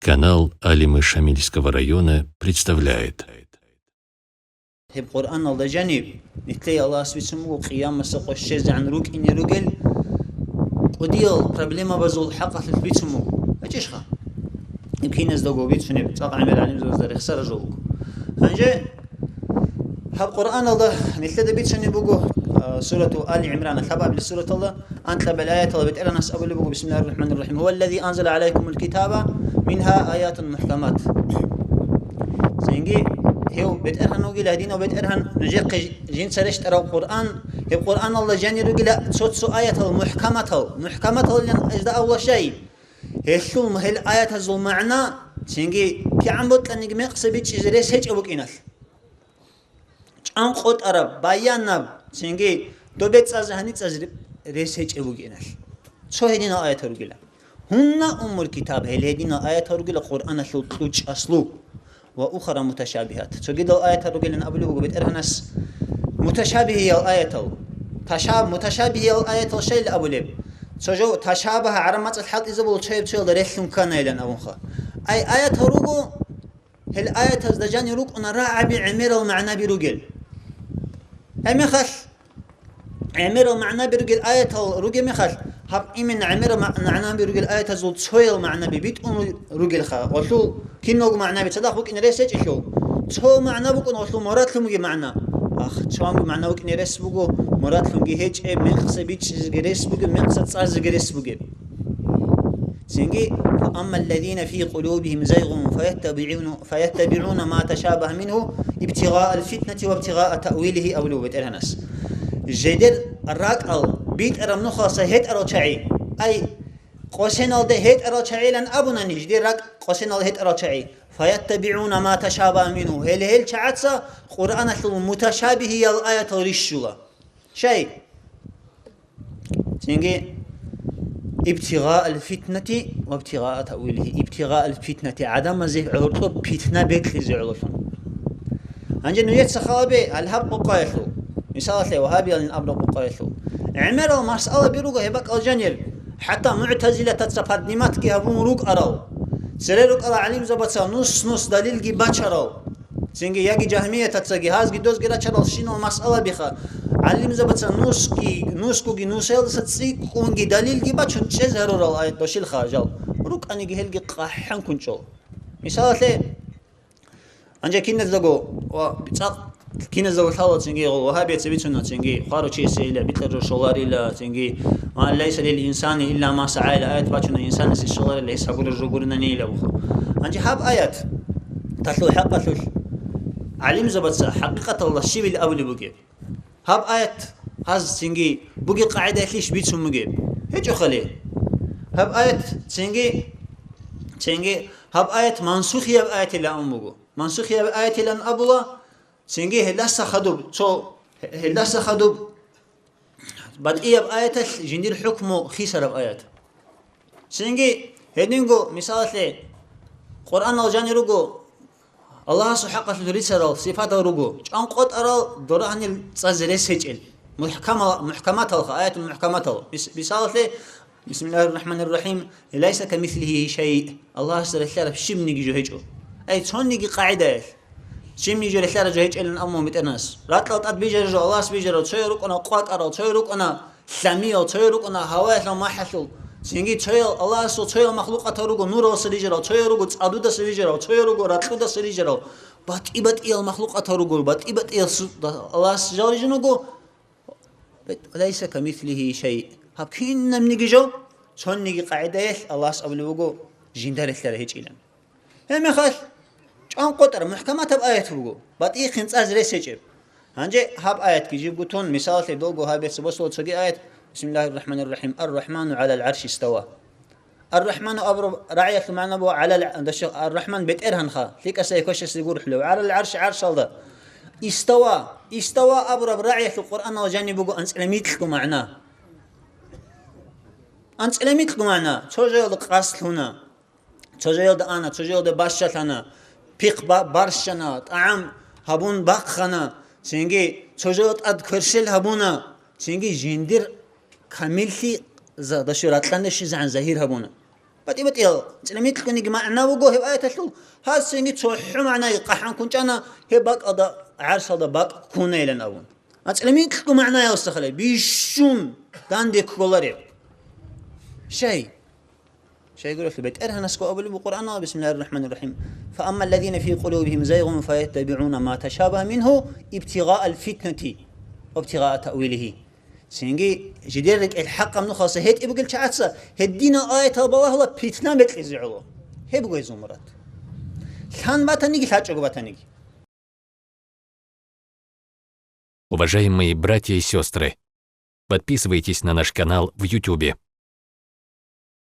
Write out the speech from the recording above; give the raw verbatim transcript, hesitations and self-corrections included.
Канал Алимы Шамильского района представляет. Гьеб Къуръаналда жаниб, нилъее Аллагьас бицун буго къиямасда къо щвезегӀан рукӀине ругел кӀудиял проблемабазул хӀакъалъулъ бицун буго. ГьечӀищха? Гьеб киназдаго бицунеб цӀакъ гӀемер гӀалимзабазда рехсараб жо буго. Гьанже гьаб Къуръаналда нилъеда бицунеб буго, а, сурату Али ГӀимрана, лъабабилеб сураталда, анкьабилеб аяталда БетӀергьанас абулеб буго: «Бисмиллагьир рахӀманир рахӀим. Гьува ллази анзала гӀалайкумул китаба мингьа аятун мухӀкамат». Цинги гьев БетӀергьан вугила, гьединав БетӀергьан, нужехъе жинца рещтӀарав Къуръан, гьеб Къуръаналда жанир ругила цо-цо аятал мухӀкаматал, мухӀкаматалилан гьезда абула щай? Гьелъул, гьел аятазул магӀна, цинги кигӀан бокьаниги мекъса бичӀчӀизе рес гьечӀеб букӀиналъ. ЧӀанкъотӀараб, баянаб, цинги добе цӀазе гьаницӀазе рес гьечӀеб бугеналъ. Цо гьединал аятал ругила. Гьунна уммул китаб, гьел гьединал аятал ругила Къуръаналъул кьучӀ аслу, ва ухара муташабигьат. Цогидал аятал ругилан абулеб буго БетӀергьанас муташабигьиял аятал. Таша-, муташабигьиял аятал щайилан абулеб? Цо жо ташабагьа гӀараб мацӀалъ хӀалтӀизабула, цояб цоялда релълъун кканайилан абунха. Ай аятал руго, гьел аятазда жанир рукӀуна рагӀаби гӀемерал магӀнаби ругел. Гьеб мехалъ, гӀемерал магӀнаби ругел аятал ругеб мехалъ, гьаб именно гӀемерал ма-, магӀнаби ругел аятазул цоял магӀнаби битӀун ру-, ругелха, гъолъул киналго магӀнаби цадахъ букӀине рес гьечӀелъул, цо магӀна букӀун гъолъул мурадлъун бугеб магӀна. Ах, цоанго магӀна букӀине рес буго, мурадлъунги гьечӀеб, мекъса бичӀчӀизеги рес бугеб, мекъса цӀазеги рес бугеб. Цинги: «Фа амма ллазина фи къулубихим зайгъун фаяттабигӀуна, фаяттабигӀуна ма ташабагьа мингьу ибтигъаал фитнати ва ибтигъаа таъвилигьи», абулев БетӀергьанас. Жидер ракӀал битӀараб нухалса гьетӀарал чагӀи, ай, къосиналде гьетӀарал чагӀилан абунани, жидер ракӀ къосинал гьетӀарал чагӀи, фаяттабигӀуна ма ташабагьа мингьу, гьел, гьел чагӀаца Къуръаналъул муташабигьиял аятал рищула. Щай? Цинги: «Ибтигъаал фитнати ва ибтигъаа таъвилихи». Ибтигъаал фитнати, гӀадамазе гӀоркьоб питна бекьизе гӀололъун. Гьанже нужеца халабе гьал гьаб къокъаялъул, мисалалъе, вагьабиялин абураб къокъаялъул. ГӀемерал масъалаби руго гьеб бакӀал жанир, хӀатта мугӀтазилатаца подниматги гьабун рукӀарал, цере рукӀарал гӀалимзабаца нус-нус далилги бачарал. Цинги яги жагьмиятацаги, гьазги дозги рачарал щинал масъалабиха, гӀалимзабаца нусги, нусгоги нусаялдаса цӀикӀкӀунги далилги бачун чӀез гьарурал аят башилха жал. РукӀаниги гьелги къахӀан кунчӀо. Мисалалъе, гьанже киназдаго ва цӀакъ киназдаго лъала цинги вагьабияца бицуна цинги, хварав чиясе ила битӀараб жо щоларила, цинги, «Ва лайса лил инсани илла ма сагӀа» ила аят бачуна, инсанасе щоларила гьес гьабураб жо гуринани ила буго. Гьанже гьаб аят талъул хӀакъалъулъ гӀалимзабаца хӀакъикъаталда щибил абулеб бугеб? Гьаб аят гьаз цинги буги къагӀидаялъищ бицун бугеб? ГьечӀохали. Гьаб аят цинги, цинги гьаб аят мансухияб аятилан абун буго. Мансухияб аятилан абула, цинги гьелдаса хадуб, цо, гьелдаса хадуб батӀияб аяталъ жиндир хӀукму хисараб аят. Цинги гьединго, мисалалъе, Къуръанал жанир руго, Аллагьасул хӀакъалъулъ рицарал сипатал руго, чӀанкъотӀарал дора гьанил цӀазе рес гьечӀел, мухӀкамал-, мухӀкаматалха, аятул мухӀкаматал. Мис-, мисалалъе, Бисмиллагьир рахӀманир рахӀим, «Лайса камислигьи шайъ», Аллагьасда релълъараб щибниги жо гьечӀо. Ай, цониги къагӀидаялъ. Щибниги жо релълъараб жо гьечӀелан абун буго БетӀергьанас. Ракьал тӀад бижараб жо Аллагьас бижарал, цоял рукӀана къвакӀарал, цоял рукӀана лъамиял, цоял рукӀана гьаваялъул махӀалъул. Цинги цоял Аллагьасул цоял махлукъатал руго нуралъа рижарал, цоял руго цӀадудаса рижарал, цоял руго ракьудаса рижарал. БатӀи-батӀиял махлукъатал руго, батӀи-батӀиял су-, Аллагьас жал рижун вуго. Лайса камислигьи шайъ. Гьаб кинабниги жо, цониги къагӀидаялъ Аллагьас абулеб буго, жинда релълъараб гьечӀилан. Гьеб мехалъ, чӀанкъотӀараб мухӀкаматаб аят буго, батӀихъин цӀазе рес гьечӀеб. Гьанже гьаб аятги жибго тун, мисалалъе, долго гьаб яца босула цоги аят, Бисмиллагьир рахӀманир рахӀим, Ар-рахӀману гӀалал гӀарши истава. Ар-рахӀману абураб рагӀиялъул магӀна буго гӀалал, дашо, Ар-рахӀман БетӀергьанха, лъикӀасай квешасе гурхӀулев, гӀалал гӀарши, гӀаршалда. Истава, истава абураб рагӀиялъул Къуръанал жаниб буго анцӀила микьго магӀна. АнцӀила микьго магӀна, цо жоялда къасд лъуна. Цо жоялда ана, цо жоялда бащалъана, пихъ ба-, барщана, тӀагӀам гьабун бахъана, цинги цо жоялда тӀад кверщел гьабуна, цинги жиндир камиллъи за-, дашо ракьанде щвезегӀан загьир гьабуна. БатӀи-батӀиял, анцӀила микьгуниги магӀна буго гьеб аяталъул, гьасинги цохӀо магӀнаги къахӀан ккун чӀана, гьеб бакӀалда, гӀарсалда бакӀ ккунайилан абун. АнцӀила микьгу магӀнаялдаса хилай, бищун данде кколареб. Щай? Щайгурелъул БетӀергьанасго абулеб буго Къуръаналда, бисмиллагьир рахӀманир рахӀим: «Фаамма аллазина фи къулубигьим зайгъун фаяттабигӀуна ма ташабагьа мингьу ибтигъаал фитнати ва ибтигъаа таъвилигьи». Цинги жидер рекӀел хӀакъаб нухалъ гьетӀи бугел чагӀаца гьединал аятал балагьула питна бекьизе гӀоло. Гьеб буго гьезул мурад. Лъан батаниги, лъачӀого батаниги. Уважаемые братья и сестры, подписывайтесь на наш канал в Ютубе.